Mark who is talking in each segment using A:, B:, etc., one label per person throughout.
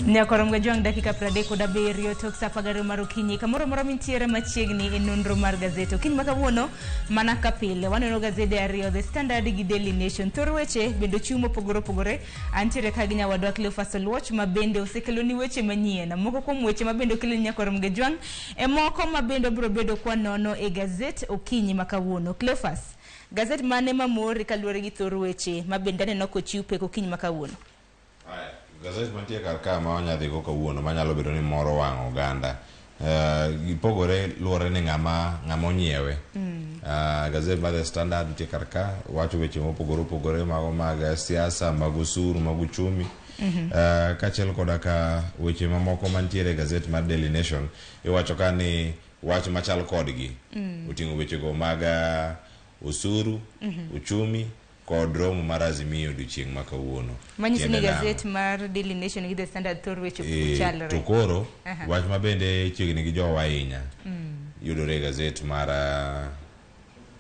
A: Nyakorom Gajwang' dakika 37 tok saa 12 mar okinyi kamoro amora mintiere machiegni e nonro mar gazet okinyi ma kawuono mana ka pile waneno gazede ariyo The Standard gi Daily Nation thor weche bende ochiw mopogore opogore antiere ka gi nyawadwa Cleophas Oluoch ma bende osekeloni weche manyien moko kuom weche ma bende okeloni Nyakorom Gajwang' e moko ma bende obiro bedo kwa nono e gazet okinyi ma kawuono Cleophas gazet mane mamori kaluwore gi thor weche ma bende aneno kochiw pek okinyi ma kawuono
B: Aya, gazet mantie kar ka ma wanya dhigo kawuono manyalo bedo ni moro wang' oganda gipogore luwore ni ng'ama ng'ama onyiewe. Gazet mar The Standard nitie kar ka wacho weche mopogore opogore mago mag siasa, mag osuru, mag uchumi. Kaachiel koda ka weche mamoko mantiere e gazet mar Daily Nation iwacho ka ni wach machal kodgi oting'o wechego mag osuru, uchumi kod romo mar Azimio odiochieng' ma kawuono.
A: Manyiso ni
B: Tiende nang'o?
A: gazet mar Daily Nation gi The Standard thor weche
B: Eh,
A: chalre.
B: to koro
A: Aha.
B: wach ma bende chiegni gi jowa ahinya yudore e gazet mar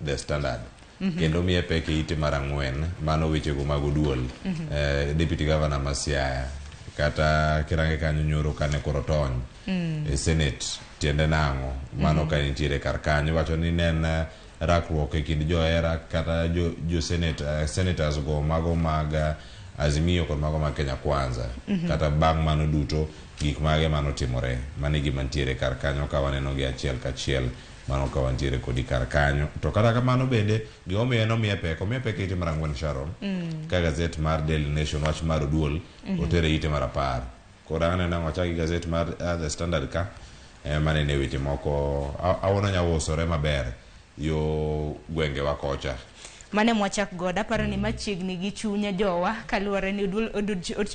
B: The Standard kendo miye pek e ite mar ang'wen mano wechego mag oduol deputy governor ma Siaya kata kirange kanyo nyoro kane koro tony e senate tiende nang'o mano ka nitiere kar kanyo iwacho ni ne en rakruok e kind johera kata jo, jo senate, senators go mago mag Azimio kod mago mag Kenya Kwanza kata bang' mano duto gik mage manotimore mano e gima nitiere kar kanyo ka waneno gi achiel kachiel mano ka wantiere kodi kar kanyo to kata kamano bende gimomiyo en omiye pek omiye pek e ite mar ang'wen Sharon ka gazet mar Daily Nation wach mar Oduol otere ite mar apar koro aneno nang'o achak gi gazet mar The Standard ka manene weche moko awuono nya usore maber yo gwengewa kocha
A: Mane mwachak godo aparo ni machiegni gi chuny jowa kaluwore ni oduol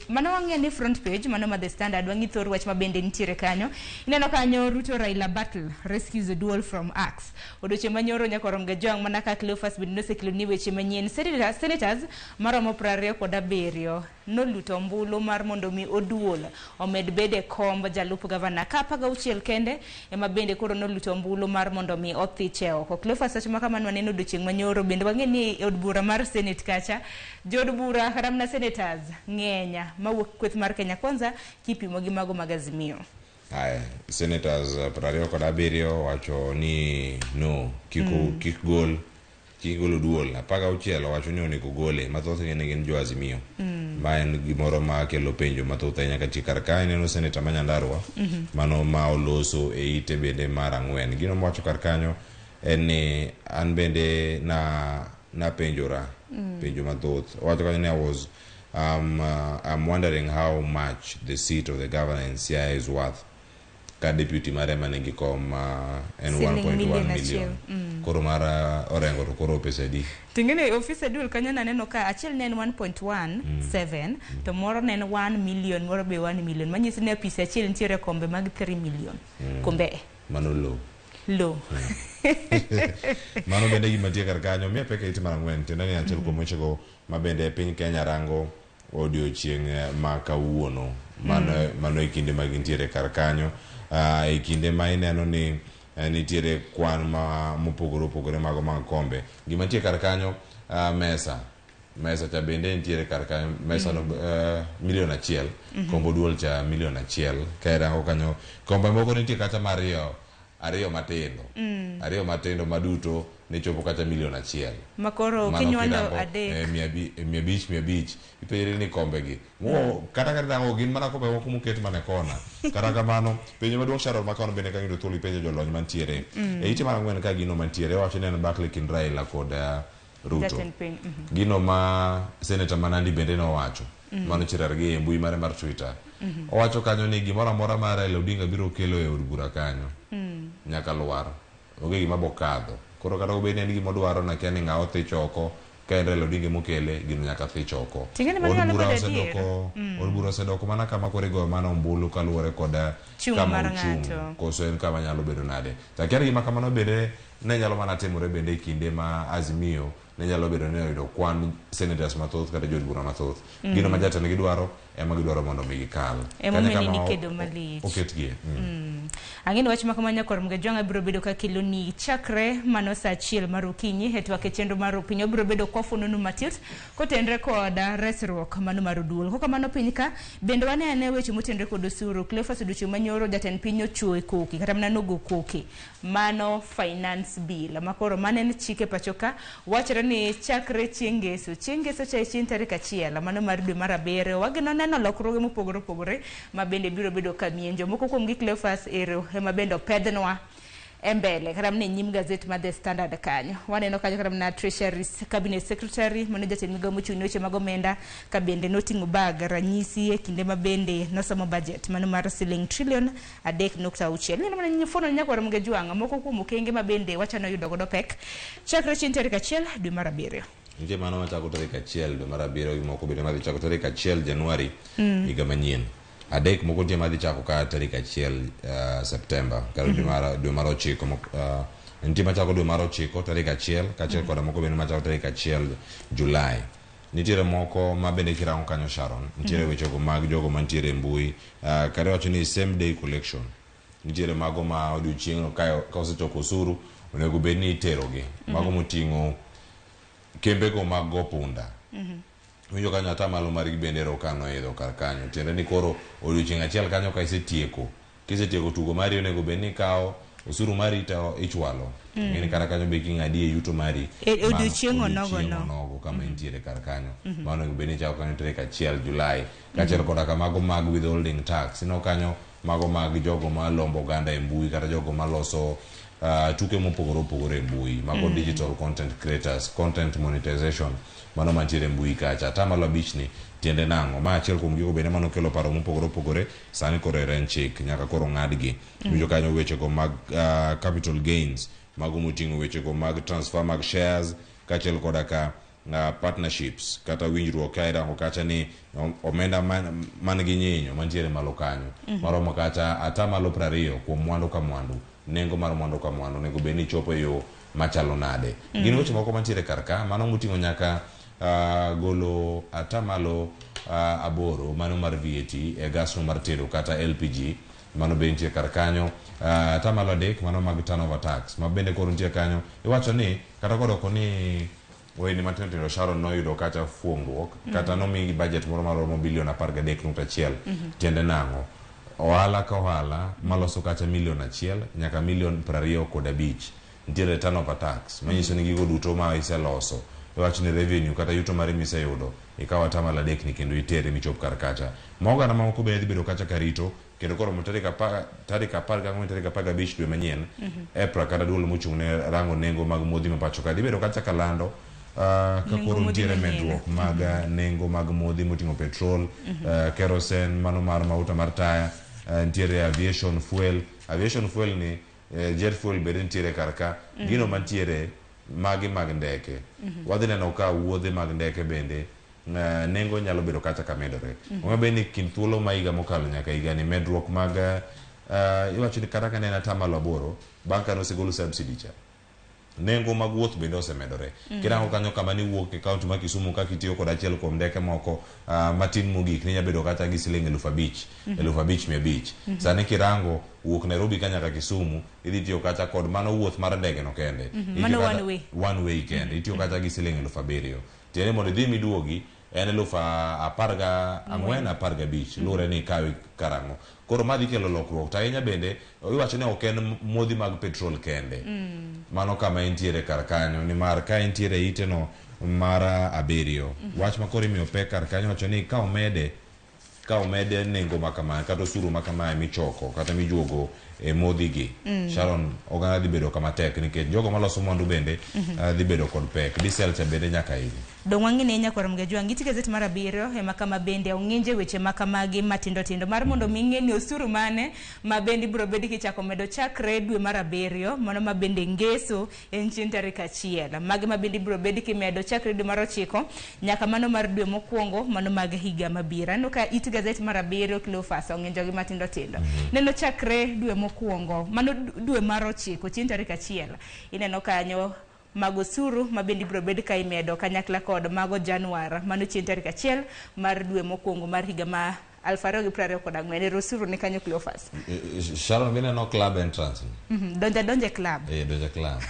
A: mano wang'iyo ni front page mano ma The Standard wang'i thor wach ma bende nitiere kanyo ineno kanyo Ruto Raila battle rescues Oduol from axe odiochieng' manyoro nyakorom Gajwang' mana ka Cleophas bende nosekelo ni weche manyien senators maromo 27 noluto ombulu mar mondo mi Oduol omed bedo e komb jalup gavana ka 16 kende ema bende koro noluto ombulu mar mondo mi othiche oko. Cleophas wach ma kamano waneno odiochieng' manyoro bende wang'e ni e od bura mar Senate kacha jood bura kata mana senators ng'eny mawuok kweth mar Kenya Kwanza kipimo gi mago mag Azimio.
B: Aya, senators 27 wacho ni no kik kik gol Kik gol Oduol, 16 owacho ni onego gole, ma thothgi ne gin jo Azimio. Ma en gimoro ma kelo penjo mathoth ahinya katie kar ka ineno seneta ma Nyandarua, mano ma oloso e ite bende mar ang'wen. Gino mowacho kar kanyo en ni an bende na napenjora penjo mathoth. Owacho kanyo ni I was I'm wondering how much the seat of the governor in Siaya is worth. Ka deputy mare ema nigi kom ma en
A: Siling
B: 1.1
A: million
B: million.
A: achiel.
B: Koro mar Orengo to koro pesa adi?
A: Ting'eni ofis Oduol kanyo naneno ka achiel ne en 1.17 to moro ne en 1 million moro be 1 million manyiso ni apis achiel nitiere kombe mag 3 million. Kombe
B: Mano low.
A: low.
B: Mano bende gima nitie kar kanyo. Miya pek e ite mar ang'wen tiende ni achiel kuom wechego ma bende piny Kenya rango odiochieng' ma kawuono. Mano, mano e kinde ma gintiere kar kanyo. E kinde ma ineno ni nitiere kwan ma mopogore opogore mago mag kombe. Gima nitie kar kanyo, mesa. Mesa cha bende nitiere kar kanyo. Mesa no milion achiel. Komb oduol cha milion achiel. Ka irango kanyo, kombe moko nitie kata mar ariyo, ariyo matindo. Ariyo matindo maduto ne chopo kata milion achiel.
A: Ma koro
B: Mano
A: kinywando
B: kirango,
A: adek.
B: 500 500 ipenjri ni kombe gi. Mo kata ka irango gin mana kombe moko moket mana e kona. Kata kamano, penjo maduong' Sharon ma kono bende kayudo thuolo ipenjo jolony mantiere. E ite mar ang'wen ka gino mantiere iwacho ni en bakle kind Raila kod Ruto.
A: Jatend piny.
B: Gino ma seneta ma Nandi bende nowacho. Mano Cherargei e mbui mare mar Twitter. Owacho kanyo ni gimoro amora ma Raila Odinga biro kelo e od bura kanyo nyaka lwar. Onge gima bo kadho. Koro kata obed ni en gima odwaro nakia ni ng'a othich oko, ka en Raila Odinga emokele, gino nyaka thich oko.
A: Ting'eni mano
B: Od
A: nyalo
B: bura
A: bedo adier.
B: osedoko, od bura osedoko mana kama koro igoyo mana ombulu kaluwore kod
A: Chung'
B: kama
A: mar
B: ochung'
A: ng'ato.
B: koso en kama nyalo bedo nade. To akia ni gima kamano bende ne nyalo mana timore bende e kinde ma Azimio ne nyalo bedo ni oyudo kwan senators mathoth kata jood bura mathoth. Gino ma jatendgi dwaro ema gidwaro mondo mi gikal.
A: Emomiyo
B: Kanyo
A: ni
B: kama
A: nikedo malich.
B: Oketgie.
A: Ang'e ni wach ma kamano nyakwar Mgajwang'a biro bedo ka keloni chakre mano saa achiel mar okinyi e twak e chenro mar opiny. Obiro bedo kwafuononu matut kotenre kod resruok mano mar oduol. Kokamano piny ka bende wane ane weche motenre kod osuru. Cleophas odiochieng' manyoro jatend piny ochuo e koki kata mana nogo koki mano finance bill ma koro mano en chik e pacho ka wachore ni chakre chieng' ngeso chieng' ngeso cha e chieng' tarik achiel mano mar dwe mar abiriyo wageno neno lokruoge mopogore opogore ma bende biro bedo ka mienjo moko kuom gi Cleophas ero ema bende opedhnwa e mbele kata mana e nyim gazet mar The Standard kanyo waneno kanyo kata mana Treasury Cabinet Secretary mano jatend migawo mochung' ne weche mag omenda ka bende noting'o bag ranyisi e kinde ma bende nosomo budget mano mar siling trillion 3.6. Ineno mana fuono nyakwar Mgejwang'a moko kuom okenge ma bende wachano yudo godo pek chakre chieng' tarik 1 dwe mar 7.
B: Nitie mano machako tarik 1 dwe mar 7 gi moko bende madhi chako tarik 1 Januari higa manyien. Adek moko nitie madhi chako ka tarik 1 Septemba kata dwe mar 9 nitie machako dwe mar 9 tarik 1 kaachiel koda moko bende machako tarik 1 Julai. Nitiere moko ma bende kirango kanyo Sharon, nitiere wechego mag jogo mantiere e mbui, kata iwacho ni same day collection. Nitiere mago ma odiochieng'no ka osechoko osuru onego bed ni iterogi. Mago moting'o kembego mag go punda. Winjo kanyo atamalo margi bende ero ka noidho kar kanyo. Tiende ni koro odiochieng' achiel kanyo ka isetieko, kisetieko tugo mari onego bed ni ikawo osuru mari to ichwalo. Ng'eni kata kanyo be king'adie yuto mari.
A: E odiochieng' onogo no.
B: Onogo kama intiere kar kanyo. Mano onego bed ni ichako kanyo tarik 1 Julai. Kaachiel koda ka mago mag withholding tax. Ineno kanyo mago mag jogo malombo oganda e mbui kata jogo maloso tuke mopogore opogore e mbui. Mago digital content creators, content monetization. Mano mantiere e mbui kacha. Atamalo 5 ni tiende nang'o? Ma achiel kuom gigo bende manokelo paro mopogore opogore sani koro en chik nyaka koro ng'adgi. Winjo kanyo wechego mag capital gains, mago moting'o wechego mag transfer mag shares kaachiel koda ka partnerships kata winjruok ka irango kacha ni omenda man gi nyinyo mantiere malo kanyo maromo kata atamalo 20 kuom mwandu ka mwandu, nengo mar mwandu ka mwandu onego bed ni chopo e yo machalo nade. Gin weche moko mantiere kar ka mano moting'o nyaka golo atamalo 8 mano mar VAT e gas no mar tedo kata LPG mano be nitie kar kanyo. Atamalo 3 mano mag turnover tax ma bende koro nitie kanyo. Iwacho ni kata kodoko ni ohelni matindo tindo Sharon noyudo kata fuongruok kata nomigi budget moro maromo bilion 13.1. Tiende nang'o? Ohala ka ohala maloso kata milion 1 nyaka milion 25 nitiere turnover tax manyiso ni gigo duto ma iseloso iwacho ni revenue kata yuto mari miseyudo ikawo atamalo 3 ni kendo itere michop kar kacha. Ma oganda mamoko bende dhi bedo kacha karito kendo koromo tarik 14 tarik 15 dwe manyien EPRA kata duol mochung' ne rango nengo mag modhi ma pacho ka dhi bedo kacha kalando ka koro nitiere medruok mag nengo mag modhi moting'o petrol, kerosene mano mar mauta mar taya, nitiere aviation fuel. Aviation fuel ni jet fuel bende nitiere kar ka. Gino mantiere magi mag ndeke. Wadhi neno ka wuodhe mag ndeke bende nengo nyalo bedo kata ka medore. Ong'e bende ni kind thuolo ma higa mokalo nyaka higa ni medruok mag iwacho ni kata ka ne en atamalo 8 bang' ka nosegol subsidy cha nengo mag wuoth bende osemedore. Kirango kanyo kama niwuok e kaunti ma Kisumu kaka itiyo kod achiel kuom ndeke moko matin mogik ne nyalo bedo kata gi siling 5,000, 5,500. Sani kirango wuok Nairobi ka nyaka Kisumu idhi tiyo kata kod mano wuoth mar ndege no kende.
A: Mano one way.
B: One way kende. Itiyo kata gi siling 7,000. Tiende mondo idhi miduogi en 14,000 15,000 luwore ni ikawe karang'o. Koro ma dhi kelo lokruok to ahinya bende iwacho ni ok en modhi mag petrol kende. Mano kama entiere kar kanyo nimar ka entiere e ite no mar 7 wach ma koro imiyo pek kar kanyo wacho ni ka omede nengo ma kamae kata osuru ma kamae michoko kata mijuogo e modhi gi Sharon oganda dhi bedo kama tek nikech jogo maloso mwandu bende dhi bedo kod pek. Diesel cha bende nyaka idhi.
A: Dong' wang'e ne nyakwar Mgajwang' iti gazet mar 7 ema kama bende ong'inje weche ma kamagi matindo tindo mar mondo mi ng'e ni osuru mane ma bende ibiro bed kichako medo chakre dwe mar 7 mano ma bende ngeso en chieng' tarik 1 mage ma bende ibiro bed kimedo chakre dwe mar 9 nyaka mano mar dwe mokwongo mano mag higa mabiro. Aneno ka it gazet mar 7 Cleophas ong'injo gi matindo tindo. Neno chakre dwe mokwongo mano dwe mar 9 chieng' tarik 1 ineno kanyo mag osuru ma bende ibiro bed ka imedo kanyakla kod mago Januar mano chieng' tarik 1 mar dwe mokwongo mar higa ma 2024. Ero osuru ni kanyo, Cleophas.
B: Sharon, bineno club entrance ni?
A: Donja donja e club.
B: Donja club.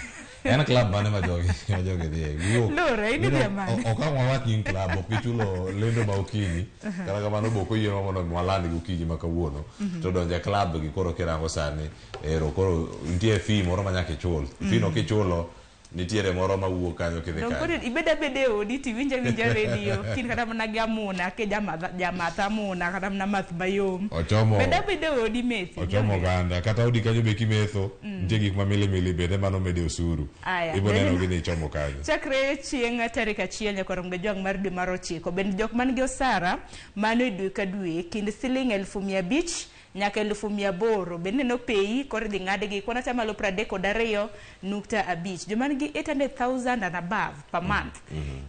B: En club mane ma jogi dhiye? Giwuok.
A: Lure, in idhi e mane?
B: Ok ang' wawach nying club, ok gichulo lendo ma okinyi. Kata kamano be ok oyienwa mondo mi waland gokinyi ma kawuono. To donjo e club gi koro kirango sani, ero koro nitie fee moro ma nyaka ichul. Fee no kichulo, nitiere moro mawuok kanyo kidhi
A: Dong' koro
B: kanyo.
A: ibed abeda e odi tiwinj awinja redio kin kata mana gi amuna ke jamadh amuna kata mana math mayom.
B: Ochomo
A: Bed abeda e odi methi.
B: Ochomo oganda kata odi kanyo be kimetho nitie gik ma milimili bende mano mede osuru.
A: Aya.
B: Ibo neno gi ni ichomo kanyo.
A: Chakre chieng' tarik 1 nyaka rom gajwang' mar dwe mar 9 bende jok man gi osara mano e dwe ka dwe kind siling 500,000 nyaka 800,000 bende neno pei koro idhi ng'adgi kwan atamalo 32.5. Joma nigi 800,000 and above per month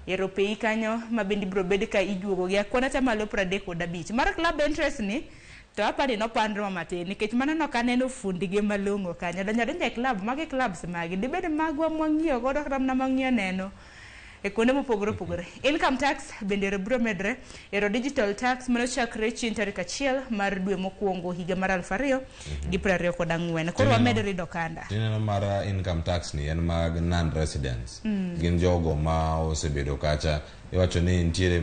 A: ero pei kanyo ma bende ibiro bed ka ijuogo gi kwan atamalo 35. Mar club entrance ni to apani nopandre matin nikech mano nok aneno fundgi malong'o kanyo. Donjo adonja e club, magi clubs magi dibed magwa mwang'iyo godo kata mana mwang'iyo neno e kuonde mopogore opogore. Income tax bende ero biro medre, ero digital tax mano chakre chieng' tarik 1 mar dwe mokwongo higa mar 2024. Koro wamed rido kanda.
B: Tineno mar income tax ni en mag non residents. Gin jogo ma osebedo kacha iwacho ni nitiere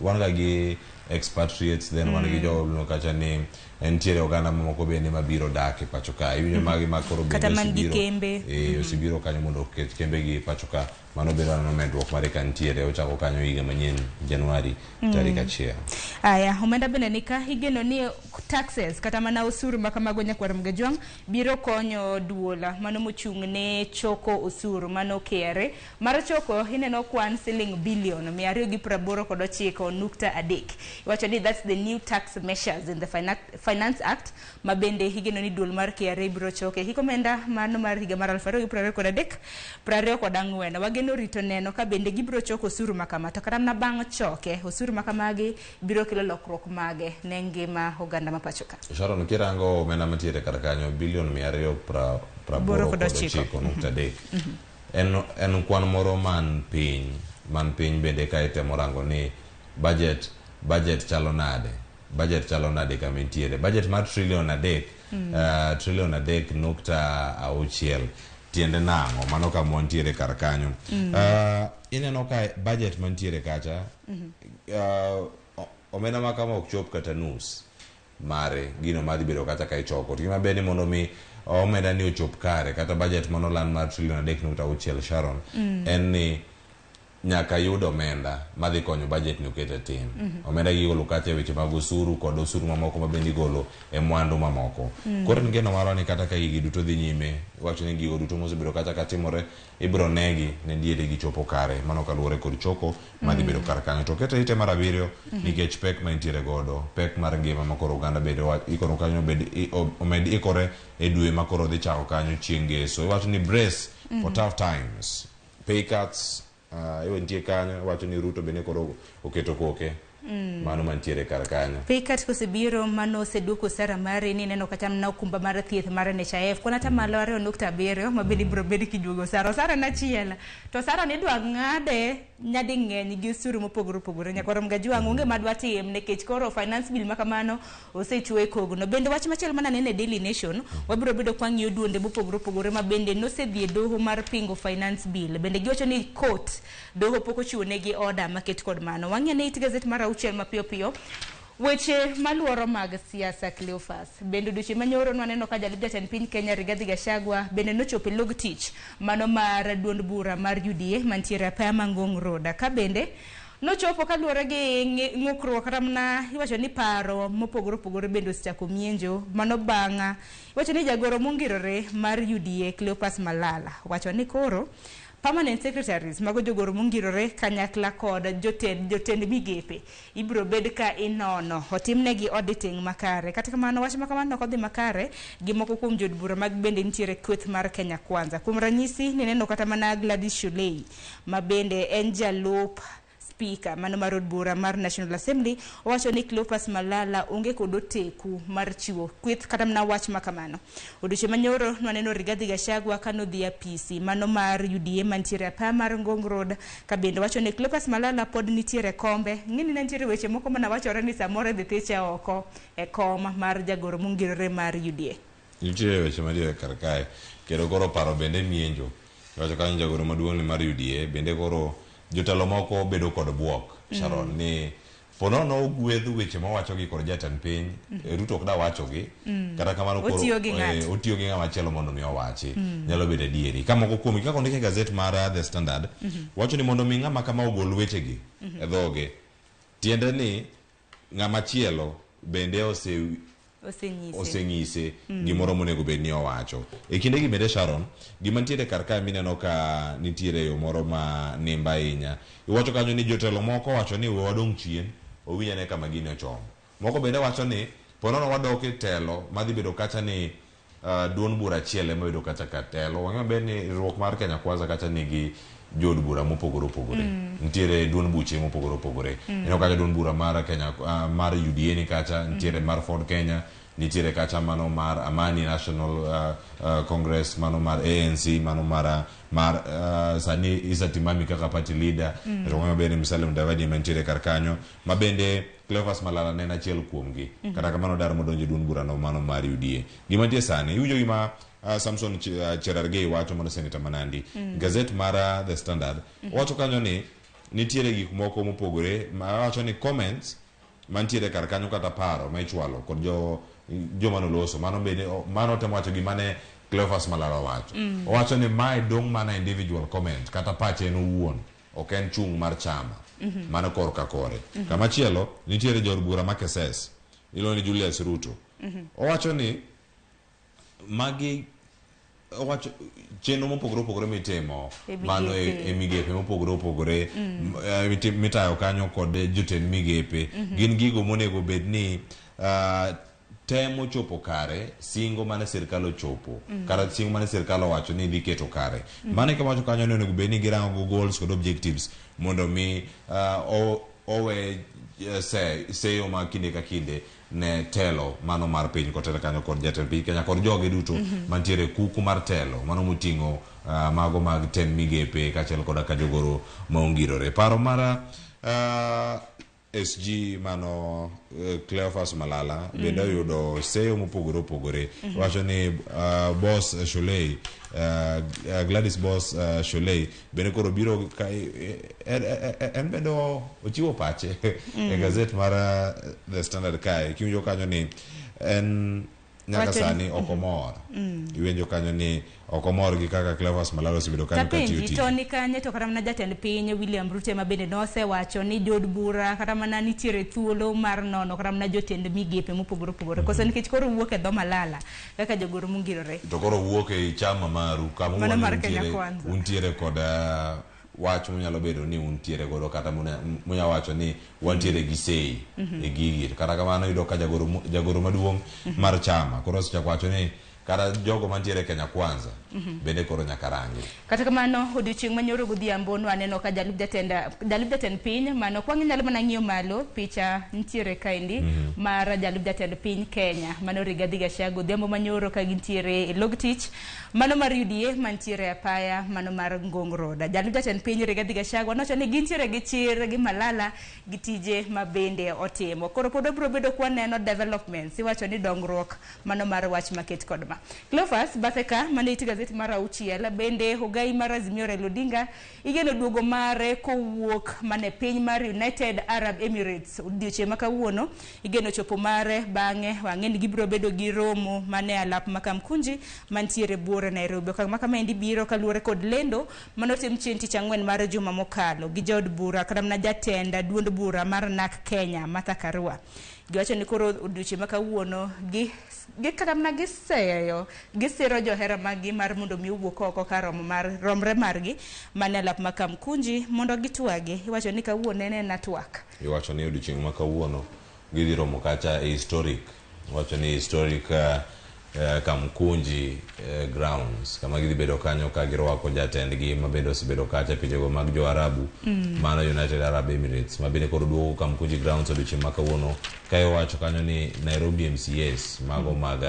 B: wan ga gi expatriates, then wan gi jogo miluongo kacha ni nitiere oganda mamoko bende mabiro dak e pacho ka. Iwinjo magi ma koro bende
A: Kata man gi
B: osebiro
A: kembe.
B: Osebiro kanyo mondo oket kembegi e pacho ka. Mano bedo aneno medruok mare ka nitiere ochako kanyo higa manyien Januari tarik 1.
A: Aya, omenda bende nika igeno ni taxes kata mana osuru ma kamago nyakwar Mgajwang' biro konyo duola mano mochung' ne choko osuru mano KRA mar choko ineno kwan siling bilion 289.3. Iwacho ni that's the new tax measures in the Finance Act ma bende igeno ni duol mar KRA biro choke hik omenda mano mar higa mar 2023 24. Wageno rito neno ka bende gibiro choko osuru ma kama, to kata mana bang' choke osuru ma kamagi biro kelo lokruok mage ne ngima oganda ma pacho ka.
B: Sharon, kirango omenda mantiere kar kanyo bilion 289.3 en kwan moro man piny bende ka itemo rango ni budget chalo nade. Budget chalo nade kama intiere. Budget mar trillion 3, trillion 3.6 tiende nang'o? Mano kama wantiere kar kanyo. Ineno ka budget mantiere kacha, omenda ma kama ok chop kata nus mare gino madhi bedo kata ka ichoko. To gima ber ni mondo mi omenda ni ochop kare kata budget manoland mar trillion 3.6 Sharon, en ni nyaka yud omenda madhi konyo budget ni oket e tim. Omenda gi igolo kacha e weche mag osuru kod osuru mamoko ma bende igolo e mwandu mamoko. Koro en geno marwa ni kata ka gigi duto dhi nyime, iwacho ni gigo duto mosebedo kacha ka timore ibiro negi ne diere gichopo kare. Mano kaluwore kod choko madhi bedo kar kanyo. To kete ite mar 7 nikech pek ma intiere godo, pek mar ngima ma koro oganda bende ikono kanyo omed ikore e dwe ma koro dhi chako kanyo chieng' ngeso. Iwacho ni brace for tough times, pay cuts, iwe nitie kanyo, iwacho ni Ruto bende koro oketo koke. Mano mantiere kar kanyo.
A: Pay cut kosebiro mano oseduoko osara mari ni ineno kata mana okumba mar thieth mar NHIF kwan atamalo 2.7 ma bende ibiro bed kijuogo osara. Osara en achiel to osara ni idwa ng'ade nyading'eny gi osuru mopogore opogore. Nyakwar Mgajwang' onge madwa tim nikech koro finance bill ma kamano osechwe e kogno. Bende wach machielo mana nene Daily Nation, wabiro bedo kwang'iyo duonde mopogore opogore ma bende nosedhi e doho mar pingo finance bill. Bende giwacho ni court doho pok ochiwo negi order maket kod mano. Wang'iyo ne it gazet mar 6 mapiyo piyo. Weche maluoro mag siasa Cleophas. Bende odiochieng' manyoro nwaneno ka jalup jatend piny Kenya Rigathi Gachagua bende nochopo e log tich mano mar duond bura mar UDA mantiere apaya ma Ngong Road. Ka bende nochopo kaluwore gi ng'ukruok kata mana iwacho ni paro mopogore opogore bende osechako mienjo mano bang' iwacho ni jagoro mongirore mar UDA Cleophas Malala wacho ni koro permanent secretaries mago jogoro mongirore kanyakla kod jotend migepe ibiro bed ka inono otimnegi auditing makare. Kata kamano wach ma kamano ok odhi makare gi moko kuom jood bura mag bende nitiere kweth mar Kenya Kwanza. Kuom ranyisi nineno kata mana Gladys Shollei ma bende en jalup Speaker mano mar od bura mar National Assembly owacho ni Cleophas Malala onge kod oteku mar chiwo kweth kata mana wach ma kamano. Odiochieng' manyoro nwaneno Rigathi Gachagua kanodhi e apisi mano mar UDA mantiere apaya mar Ngong Road ka bende wacho ni Cleophas Malala pod nitiere kombe. Ng'eni ne nitiere weche moko mana wachore ni samoro idhi thiche oko e kom mar jagoro mongirore mar UDA.
B: Nitiere weche mantiere kar kae kendo koro paro bende mienjo. Iwacho kanyo jagoro maduong' ni mar UDA bende koro jotelo moko bedo kod buok Sharon ni ponono ogwedh weche mawachogi kod jatend piny Ruto ok da wachogi kata kamano koro
A: Otiyo gi ng'ato.
B: Otiyo gi ng'ama chielo mondo mi owachi nyalo bedo adieri ka moko kuomgi kaka ondik e gazet mar The Standard wacho ni mondo mi ng'ama kama ogol wechegi e dhoge tiende ni ng'ama chielo bende
A: Osenyise.
B: Osenyise gimoro monego bed ni owacho e kindegi bende Sharon gima nitiere kar kae mineno ka nitiere yo moro ma nimba ahinya iwacho kanyo ni jotelo moko wacho ni we wadong' chien owinj ane kama gini ochomo moko bende wacho ni ponono wadok e telo madhi bedo kacha ni duond bura achiel ema bedo kacha ka telo wang'eyo maber ni riwruok mar Kenya Kwanza kacha nigi jood bura mopogore opogore nitiere duond buche mopogore opogore ineno kacha duond bura mar Kenya mar UDA ni kacha nitiere mar Ford Kenya nitiere kacha mano mar Amani National Congress mano mar ANC mano mar sani Issa Timami kaka party leader to wang'eyo maber ni Musalia Mudavadi ema nitiere kar kanyo ma bende Cleophas Malala ne en achiel kuomgi kata kamano dar modonjo e duond burano mano mar UDA gima nitie sani iwinjo gima Samson Cherargei wacho mano senator ma Nandi gazet mar The Standard wacho kanyo ni nitiere gik moko mopogore ma wacho ni comments mantiere kar kanyo kata paro ma ichwalo kod jo joma noloso mano bende mano temo wacho gima ne Cleophas Malala owacho owacho ni mae dong' mana individual comment kata pache en owuon ok en chung' mar chama mano korka kore kama chielo nitiere jaod bura ma Keses iluongo ni Julius Ruto owacho ni magi owacho chenro mopogore opogore mitimo
A: E
B: mano
A: migepe.
B: e migepe mopogore opogore mitayo kanyo kod jotend migepe gin gigo monego bed ni temo chopo kare singo mane sirikal ochopo kata singo mane sirikal owacho ni dhi keto kare mano e kama wacho kanyo ni onego bed ni girango goals kod objectives mondo mi owe seyo ma kinde ka kinde ne telo mano mar piny kotel kanyo kod jatend piny Kenya kod joge duto mantiere kuku mar telo mano moting'o mago mag tend migepe kaachiel koda ka jogoro ma ongirore paro mar SG mano Cleophas Malala bende oyudo seyo mopogore opogore wacho ni Boss Shollei Gladys Boss Shollei bende koro biro ka, en bende ochiwo pache e gazet mar The Standard kae kiwinjo kanyo ni en nyaka sani ok omor iwinjo kanyo ni ok omor gi kaka Cleophas Malala osebedo kanyo katiyo
A: Tapenji
B: tich
A: to ni kanye to kata mana jatend piny William Ruto ema bende nosewacho ni jood bura kata mana nitiere thuolo mar nono kata mana jotend migepe mopogore opogore koso nikech koro wuok e dho Malala kaka jogoro mongirore
B: to koro wuok e chama maru kama
A: Mano
B: uwacho
A: mar Kenya Kwanza.
B: Untiere kod wach munyalo bedo ni untiere godo kata munya wacho ni wantiere gi sei e gigi to kata kamano iyudo ka jagoro maduong' mar chama koro osechako wacho ni kata jogo mantiere Kenya Kwanza bende koro nyaka rangi.
A: Kata kamano odiochieng' manyoro godhiambo nwaneno ka jalup jatend piny mano kwang' inyalo mana ng'iyo malo picha nitiere kaendi mar jalup jatend piny Kenya mano Rigathi Gachagua odhiambo manyoro ka gintiere e log tich mano mar UDA mantiere apaya mano mar Ngong Road. Jalup jatend piny Rigathi Gachagua nowacho ni gintiere gi chir gi Malala gi tije ma bende otimo. Koro pod wabiro bedo kwaneno developments iwacho ni dongruok mano mar wach maket kod ma. Cleophas bathe ka mane it gazet mar auchiel bende ogai mar Azimio Raila Odinga igeno duogo mare kowuok mane piny mar United Arab Emirates odiochieng' ma kawuono igeno chopo mare bang'e wang'e ni gibiro bedo gi romo mane alap ma Kamkunji mantiere buore Nairobi. Okang' ma kamaendi biro kaluwore kod lendo manotim chieng' tich ang'wen mar juma mokalo gi jaod bura kata mana jatend duond bura mar NARC Kenya Martha Karua. Giwacho ni koro odiochieng' ma kawuono gi kata mana giseyo gisiro johera maggi mar mondo mi owuok oko ka romo mar romre margi mane alap ma Kamkunji mondo gitwagi. Iwacho ni kawuono en ena twak.
B: Iwacho ni odiochieng' ma kawuono gidhi romo kacha e historic. Iwacho ni historic Kamkunji Grounds kama gidhi bedo kanyo ka girwako jatendgi ma bende osebedo kacha e pinjego mag jo Arabu mano United Arab Emirates ma bende koro duogo Kamkunji Grounds odiochieng' ma kawuono ka iwacho kanyo ni Nairobi MCAs mago mag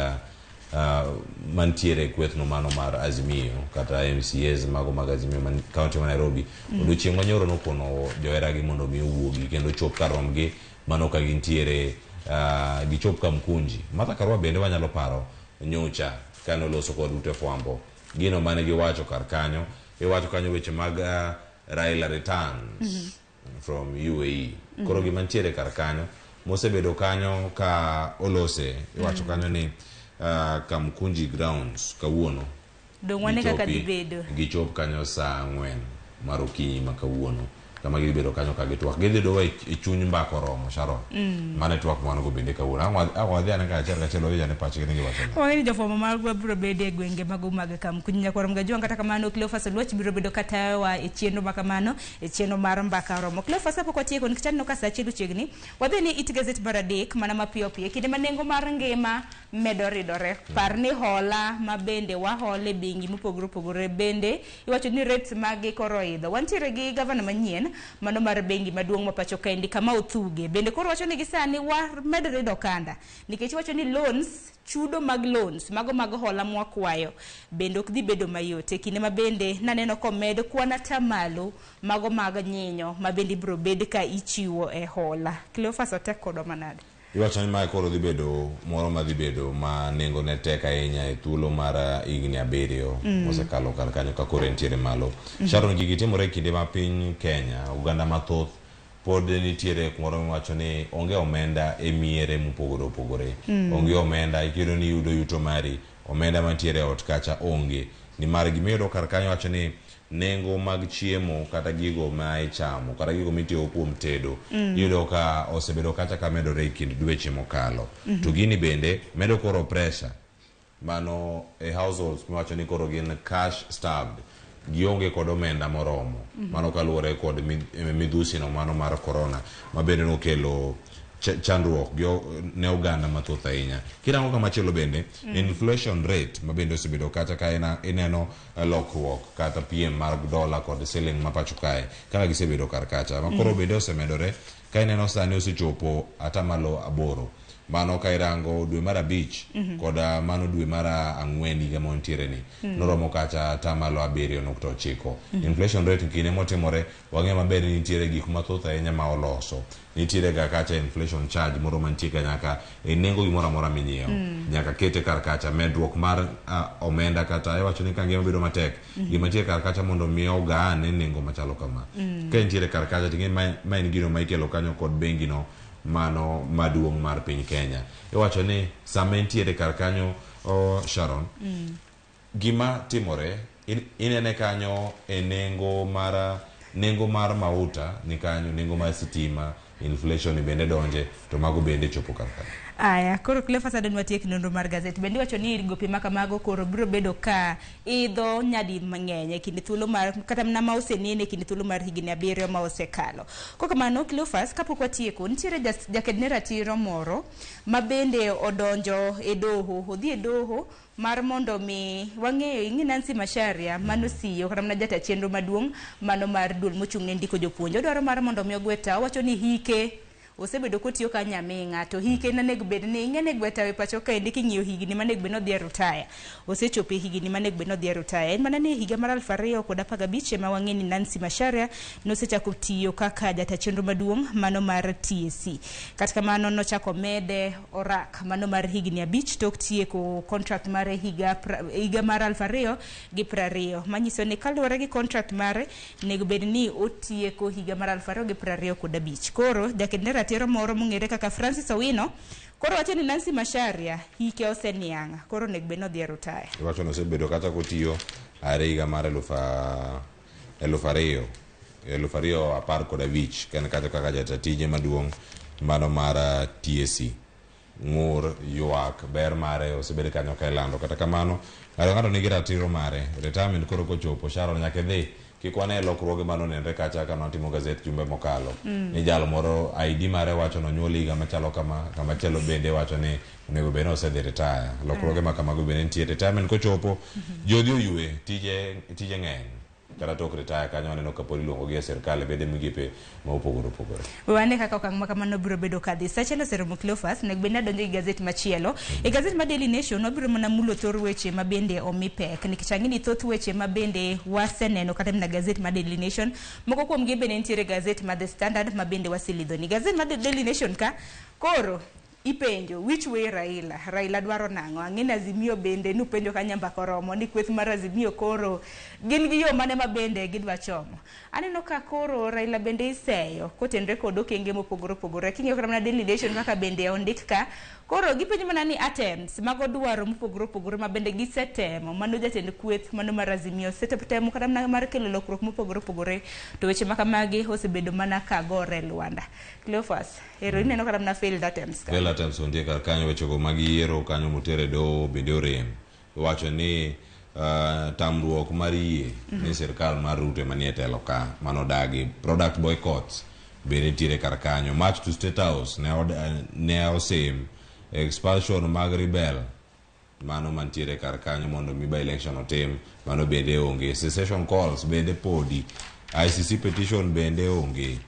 B: mantiere e kwethno mano mar Azimio kata MCAs mago mag Azimio man kaunti ma Nairobi odiochieng' manyoro nokono joheragi mondo mi owuogi kendo chop kar romgi mano ka gintiere gichop Kamkunji. Martha Karua bende wanyalo paro nyocha kane oloso kod ute fwambo gino mane giwacho kar kanyo iwacho kanyo weche mag Raila returns from UAE koro gima ntiere kar kanyo mosebedo kanyo ka olose iwacho kanyo ni Kamkunji Grounds kawuono
A: Dong' wane kaka dhi bedo.
B: Gichop kanyo saa 4 mar okinyi ma kawuono kama gidhi bedo kanyo ka gitwak gidhi dowa e chuny mbaka oromo Sharon mano e twak mwan go bende kawuono ang' wadhi ane kaachiel kachiel wawinj ane pachgi ni giwacho nang'o.
A: Wang'e ni jofwambo magwa biro bedo e gwenge mago mag Kamkunji Nyakwar Mgajwang' kata kamano Cleophas Oluoch biro bedo katayowa e chenro ma kamano e chenro mar mbaka oromo. Cleophas kapok watieko nikech aneno ka saa achiel ochiegni wadhi ni it gazet mar adek mana mapiyo piyo e kinde ma nengo mar ngima medo ridore. Par ni hola ma bende wahole bengi mopogore opogore bende iwacho ni rates maggi koro oidho. Wantiere gi gavana manyien mano mar bengi maduong' ma pacho kaendi Kamau Thuge bende koro wacho ni gisani wamed rido okanda nikech iwacho ni loans chudo mag loans mago mag hola mwakwayo bende ok dhi bedo mayot e kinde ma bende naneno komed kwan atamalo mago mag nyinyo ma bende ibiro bed ka ichiwo e hola. Cleophas otek kodwa manade?
B: Iwacho ni mae koro dhi bedo moro ma dhi bedo ma nengo ne tek ahinya e thuolo mar higni 7 mosekalo kar kanyo ka koro entiere malo. Sharon, gigi timore e kinde ma piny Kenya oganda mathoth pod nitiere kumoro miwacho ni onge omenda e miere mopogore opogore. Onge omenda, iyudo ni iyudo yuto mari, omenda mantiere e ot kacha onge. Nimar gima iyudo kar kanyo wacho ni nengo mag chiemo kata gigo ma ichamo kata gigo mitiyogo kuom tedo iyudo ka osebedo kacha ka medore e kind dweche mokalo. To gini bende medo koro pressure mano e households miwacho ni koro gin cash starved, gionge kod omenda moromo. Mano kaluwore kod midhusi no mano mar corona ma bende nokelo chandruok ne oganda mathoth ahinya. Kirango kamachielo bende inflation rate ma bende osebedo kacha ka ineno lokruok kata piem mar dola kod siling ma pacho kae kaka gisebedo kar kacha ma koro bende osemedore ka ineno sani osechopo atamalo 8 mano ka irango dwe mar 5 kod mano dwe mar 4 higa ma wantiere ni noromo kacha atamalo 7.9. Inflation rate kinde motimore wang'eyo maber ni nitiere gik mathoth ahinya ma oloso nitiere ga kacha inflation charge moro mantie ka nyaka e nengo gimoro amora minyiewo nyaka kete kar kacha medruok mar omenda kata iwacho ni ka ngima bedo matek gima nitie kar kacha mondo mi ogaane nengo machalo kama ka entiere kar kacha ting'e ma en gino ma ikelo kanyo kod bengi no mano maduong' mar piny Kenya. Iwacho ni sama entiere kar kanyo Sharon gima timore inene kanyo e nengo mar mauta ni kanyo, nengo mar sitima, inflation bende donje to mago bende chopo kar kanyo.
A: Aya, koro Cleophas adwa watiek nonro mar gazet. Bende iwacho ni gope ma kamago koro biro bedo ka idho nyadi mang'eny e kinde thuolo mar kata mana ma osenene e kinde thuolo mar higni 7 ma osekalo. Kokamano Cleophas, kapok watieko, nitiere jaked ne ratiro moro ma bende odonjo e doho, odhi e doho mar mondo mi wang'eyo ing'e Nancy Macharia mano CEO kata mana jata chenro maduong' mano mar duol mochung' ne ndiko jopuonj. Odwaro mar mondo mi ogwe tao, owacho ni hike osebedo kotiyo ka nyaming'a to hike nonego bed ni ing'e ni gwe tao e pacho kaendi king'iyo higni manego bed ni odhi e rutaya osechopo e higni manego bed ni odhi e rutaya. En mana ni higa mar 2015 ema wang'e ni Nancy Macharia nosechako tiyo kaka jata chenro maduong' mano mar TSC. Kata kamano nochako mede orak mano mar higni 5 tok tieko contract mare higa mar 2020 manyiso ni kaluwore gi contract mare nego bed ni otieko higa mar 2025. Koro jaked ne ratiro moro mong'ere kaka Francis Owino koro wacho ni Nancy Macharia hike oseniang' koro onego bed ni odhi e rutaya.
B: Iwacho ni osebedo kata kotiyo are higa mar 2015 ka en kata kaka jata tije maduong' mano mar TSC. Ng'ur, ywak, ber mare osebed kanyo ka ilando. Kata kamano, ng'ato ng'ato nigi ratiro mare. Retirement koro kochopo, Sharon nyaka idhi. Kik wane lokruoge mane onenre kacha ka notimo gazet jumbe mokalo. Ni jal moro ID mare wacho nonyuol higa machalo kama, kamachielo bende wacho ni onego bed ni osedhi retire. Lokruoge ma kamago bende nitie. Retirement kochopo, ji odhi oywe, tije, tije ng'eny. Kata tok retire kanyo waneno ka pod iluongo gi e sirkal e bede migepe ma opogore opogore.
A: We wane kaka okang' ma kamano biro bedo kadhi. Sa achiel oseromo Cleophas, onego bed ni adonjo gi gazet machielo. E gazet mar Daily Nation wabiro mana mulo thor weche ma bende omi pek nikech ang'e ni thoth weche ma bende waseneno kata mana gazet mar Daily Nation, moko kuomgi bende nitiere e gazet mar The Standard ma bende waselidhoni. Gazet mar The Daily Nation ka koro ipenjo which way Raila? Raila dwaro nang'o? Ang'e ni Azimio bende nupenjo ka nyambaka oromo ni kweth mar Azimio koro gin gi yo mane ma bende gidwa chomo. Aneno ka koro Raila bende iseyo kotenre kod okenge mopogore opogore. King'iyo kata mana Daily Nation kaka bende ondik ka, koro gipenjo mana ni attempts mago dwaro mopogore opogore ma bende gisetemo. Mano jatend kweth mano mar Azimio osetemo kata mana mar kelo lokruok mopogore opogore to weche ma kamagi osebedo mana ka gore e lwanda. Cleophas, ero ineno kata mana failed attempts ka.
B: Failed attempts nitie kar kanyo wechego mag yiero kanyo motere doho bende orem. Iwacho ni tamruok mar yie ni sirkal mar Ruto ema nie telo ka mano dagi. Product boycotts bende nitiere kar kanyo. March to State House ne osim. Expulsion mag rebel mano mantiere kar kanyo mondo mi by election otim mano bende onge. Secession calls bende podi. ICC petition bende onge.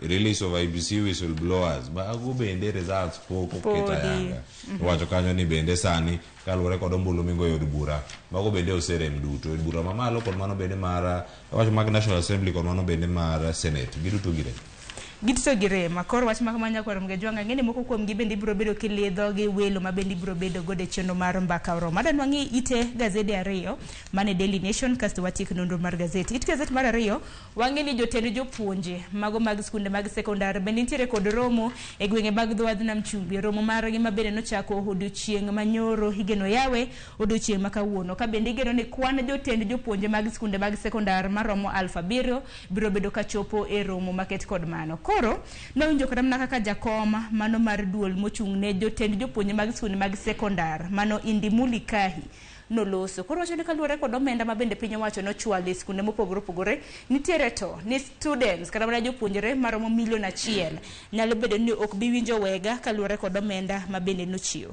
B: Release of IEBC whistleblowers mago bende results pok oket ayanga. Iwacho kanyo ni bende sani kaluwore kod ombulu migoyo od bura mago bende oserem duto. Od bura mamalo kod mano bende mar iwacho mag National Assembly kod mano bende mar Senate giduto girem.
A: Giduto girem. Koro wach ma kamano nyakwar Mgejwang' ang'e ni moko kuomgi bende ibiro bedo kilidho gi welo ma bende ibiro bedo godo e chenro mar mbaka oromo. Adwa ni wang'i ite gazede ariyo mane Daily Nation kasto watiek nonro mar gazet. It gazet mar ariyo wang'e ni jotend jopuonje mago mag skunde mag sekondar bende nitiere kod romo e gwenge mag dho wadh nam chumbi. Romo margi ma bende nochako odiochieng' manyoro igeno yawe odiochieng' ma kawuono. Ka bende igeno ni kwan jotend jopuonje mag skunde mag sekondar maromo 7,000 biro bedo kachopo e romo maket kod mano. Koro nawinjo kata mana kaka jakom mano mar duol mochung' ne jotend jopuonje mag skunde mag sekondar mano Indimuli Kahi noloso. Koro wacho ni kaluwore kod omenda ma bende piny owacho nochwalo e skunde mopogore opogore, nitiere to ni students kata mana jopuonjre maromo milion 1 nyalo bedo ni ok bi winjo wega kaluwore kod omenda ma bende nochiw.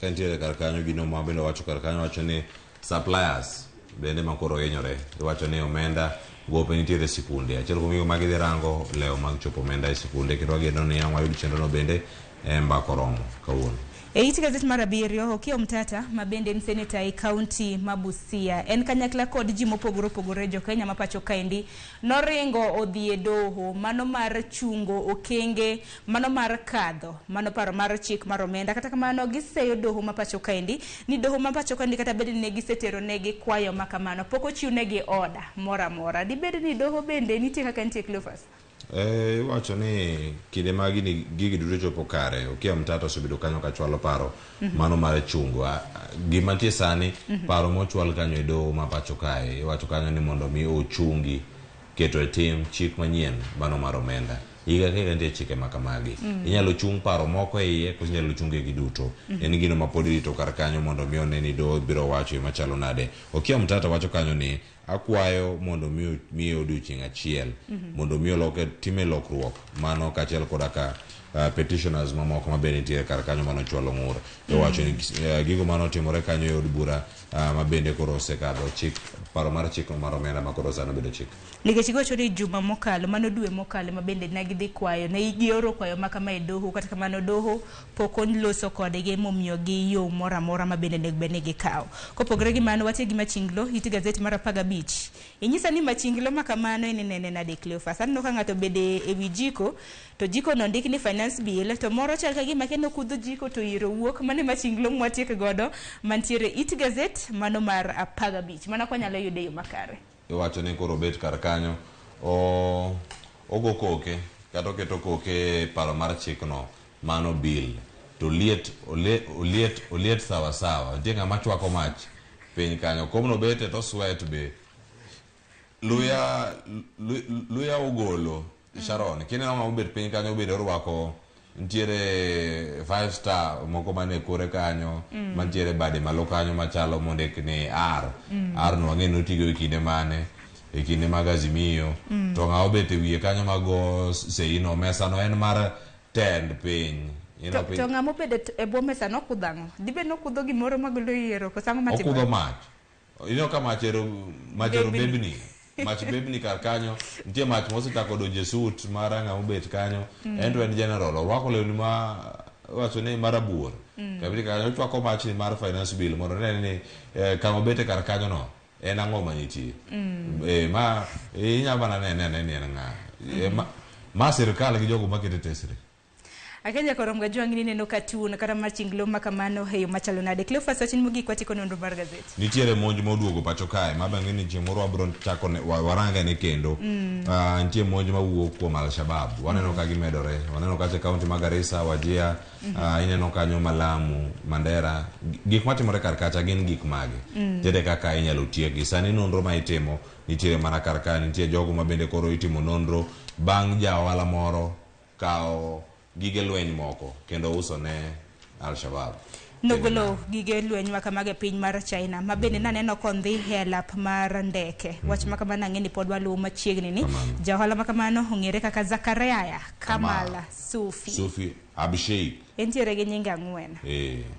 B: Ka nitiere kar kanyo gino ma bende wacho kar kanyo wacho ni suppliers bende ma koro hinyore. Iwacho ni omenda gope nitiere e sikunde. Achiel kuom gigo ma gidhi rango lewo mag chopo omenda e sikunde kendo wageno ni ang' wayud chenro no bende e mbaka oromo kawuono.
A: E it gazet mar abiriyo, Okiya Omtata ma bende en seneta e kaunti ma Busia en kanyakla kod ji mopogore opogore jo Kenya ma pacho kaendi noringo odhi e doho mano mar chungo okenge mano mar kadho mano paro mar chik mar omenda. Kata kamano giseyo doho ma pacho kaendi ni doho ma pacho kaendi kata bed ni ne gisetero negi kwayo ma kamano pok ochiw negi oda moro amora. Dibed ni doho bende nitie kaka nitie Cleophas?
B: Iwacho ni kinde ma gigi duto chopo kare, Okiya Omtata osebedo kanyo kachwalo paro mano mar chungo. Gima nitie sani, paro mochwal kanyo e doho ma pacho kae, iwacho kanyo ni mondo mi ochungi keto e tim chik manyien mano mar omenda. Higa ka higa nitie chike ma kamagi. Inyalo chung paro moko e iye koso inyalo chunge giduto. En gino ma pod irito kar kanyo mondo mi one ni doho biro wacho e machalo nade. Okiya Omtata wacho kanyo ni akwayo mondo mi miye odiochieng' achiel mondo mi oloke time lokruok mano kaachiel koda ka petitioners mamoko ma bende nitiere kar kanyo mano chwalo ng'ur. Iwacho ni gigo mane otimore kanyo e od bura ma bende koro osekadho chik paro mar chik mar omenda ma koro sani obedo chik.
A: Nikech giwacho ni juma mokalo mano dwe mokalo ma bende ne gidhi kwayo ne gioro kwayo ma kama e doho kata kamano doho pok oloso kodgi momiyogi yo moro amora ma bende onego bed ni gikawo. Kopogore gi mano watie gi Machinglo it gazet mar 15. Inyisa ni Machinglo ma kamano en inene nade Cleophas? Aneno ka ng'ato obede e wi jiko to jiko no ondik ni finance bill to moro chal ka gima kendo kudho jiko to iro wuok. Mano e Machinglo mwatiek godo mantiere it gazet mano mar 15. Mano kwanyalo yude e yo makare.
B: Iwacho ni koro obet kar kanyo ogo koke kata oketo koke e paro mar chikno mano bill to liet oliet oliet sawa sawa nitie ng'ama chwako mach piny kanyo komno bete to sweat be luya luya ogolo Sharon kineno ng'ama obet piny kanyo bende orwako nitiere 5 star moko mane kore kanyo mantiere bade malo kanyo machalo mondik ni R. R no wang'e ni otigo e kinde mane. e kinde mag Azimio to ng'a obet e wiye kanyo mago seino mesa no en mar tend piny. You know,
A: To, to ng'ama obedo e bwo mesa nokudho ang'o? Dibed nokudho gimoro magolo yiero koso ang'o matimore?
B: Okudho mach. Ineno ka mach ero mach ero
A: Bebni.
B: bebni. Mach bebni kar kanyo. Nitie mach mosechako donjo e suit mar ng'ama obet kanyo. En to en general. Orwako lewni ma iwacho ni marabuor. Kabiri kanyo ochwako machni mar finance bill mondo one ni kama obete kar kanyo no en ang'o manitie. Ma inyalo mana nene ane ni en ng'a. Ma sirkal gi jogo makete tesre.
A: Akenya korom gajwang' ni neno katun kata mar chinglo ma kamano e yo machalo nade. Cleophas wachni mogik watieko nonro mar gazet.
B: Nitiere monj moduogo pacho kae ma bang'e ni chieng' moro wabiro chako warange ne kendo. Nitie monj mawuok kuom Al-Shabaab. Waneno ka gimedore. Waneno kacha e kaunti ma Garissa, Wajir, ineno kanyo Malamu, Mandera. Gik matimore kar kacha gin gik mage? Nitiere kaka inyalo tiekgi. Sani nonro ma itimo nitiere mana kar ka nitie jogo ma bende koro itimo nonro bang' ja ohala moro kawo gige lweny moko kendo uso ne Al-Shabaab.
A: Nogolo gige lweny ma kamago e piny mar China ma bende naneno kondhi e alap mar ndeke. Wach ma kamano ang'e ni pod waluwo machiegni ni
B: Kamano.
A: ja ohala ma kamano ong'ere kaka Zakaria Kamala
B: Kamala.
A: Sufi.
B: Sufi Absheikh.
A: Entiere gi nyinge ang'wen.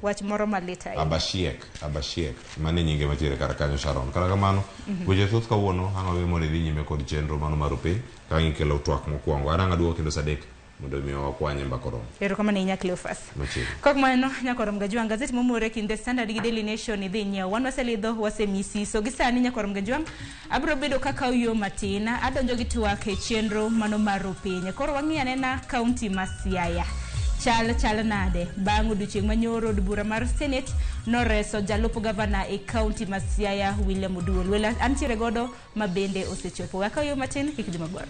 A: Wach moro malit ahinya.
B: Abashiek, Abashiek. Mano e nyinge matiere kar kanyo Sharon. Kata kamano, weche thoth kawuono ang' wawe mondo idhi nyime kod chenro mano mar opiny ka gikelo twak mokwongo. An ang' aduogo kendo saa adek mondo mi wakwanye mbaka orom.
A: Erokamano ahinya Cleophas.
B: Machiegni.
A: Kok mano nyakorom Gajwang' gazet momore kind The Standard gi Daily Nation idhi nyiew. Wan waselidho wasemisi. So gi sani nyakorom Gajwang' abiro bedo kaka yo matin adonjo gi twak e chenro mano mar opiny. Koro wang'i anena kaunti ma Siaya. Chal chal nade bang' odiochieng' manyoro od bura mar Senate noreso jalup gavana e kaunti ma Siaya William Oduol. Welo antiere godo ma bende osechopo. Wakaw yo matin kik dhi mabor.